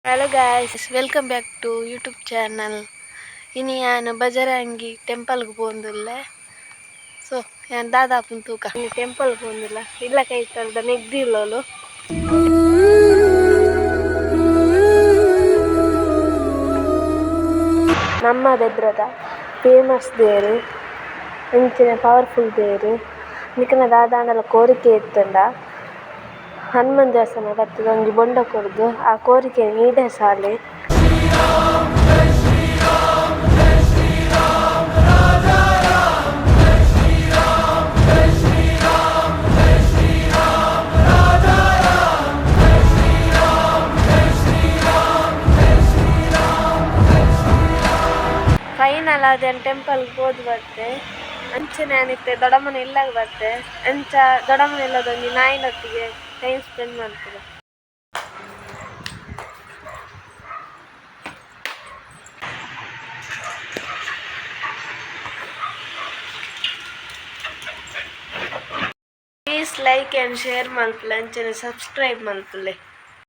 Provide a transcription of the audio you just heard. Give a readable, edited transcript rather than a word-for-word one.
Hello guys, welcome back to YouTube channel. ಇನಿ ಯಾನ್ Bajrangi temple ಗ್ ಪೋವೊಂದುಲ್ಲೆ. ಸೊ ಯಾನ್ ದಾದ ಆಪುಂಡು ತೂಕ. ಇನಿ ಟೆಂಪಲ್ ಪೋವೊಂದುಲ್ಲ. ಇಲ್ಲ ಕೈತಲ್ದ ಮೆಗ್ದಿಲ್ಲೋಲು. ನಮ್ಮ ಬೆದ್ರದ ಫೇಮಸ್ ದೇವೆರ್ ಅಂಚನೆ ಪವರ್ಫುಲ್ ದೇವೆರ್. ನಿಕಲ್ನ ದಾದಾಂಡಲ ಕೋರಿಕೆ ಇತ್ತುಂಡ ಹನುಮಾನ್ ದೇವಸ್ಥಾನ ಬತ್ತುದು ಒಂಜಿ ಬೊಂಡ ಕೊರ್ದು ಆ ಕೋರಿಕೆನ್ ಈಡೇಸಾಲೆ. ಫೈನಲ್ ಆದ್ ಯಾನ್ ಟೆಂಪಲ್ ಗ್ ಪೋದು ಬತ್ತೆ. ಅಂಚನೆ ಯಾನ್ ಇತ್ತೆ ದೊಡ್ಡಮ್ಮನ ಇಲ್ಲಗ್ ಬತ್ತೆ. ಅಂಚ ದೊಡ್ಡಮ್ಮನ ಇಲ್ಲದ ಒಂಜಿ ನಾಯಿನೊಟ್ಟಿಗೆ ಟೈಮ್ ಸ್ಪೆಂಡ್ ಮನ್ಪುಗ. ಪ್ಲೀಸ್ ಲೈಕ್ ಆ್ಯಂಡ್ ಶೇರ್ ಮನ್ಪುಲೆ, ಅಂಚನೆ ಸಬ್ಸ್ಕ್ರೈಬ್ ಮನ್ಪುಲೆ.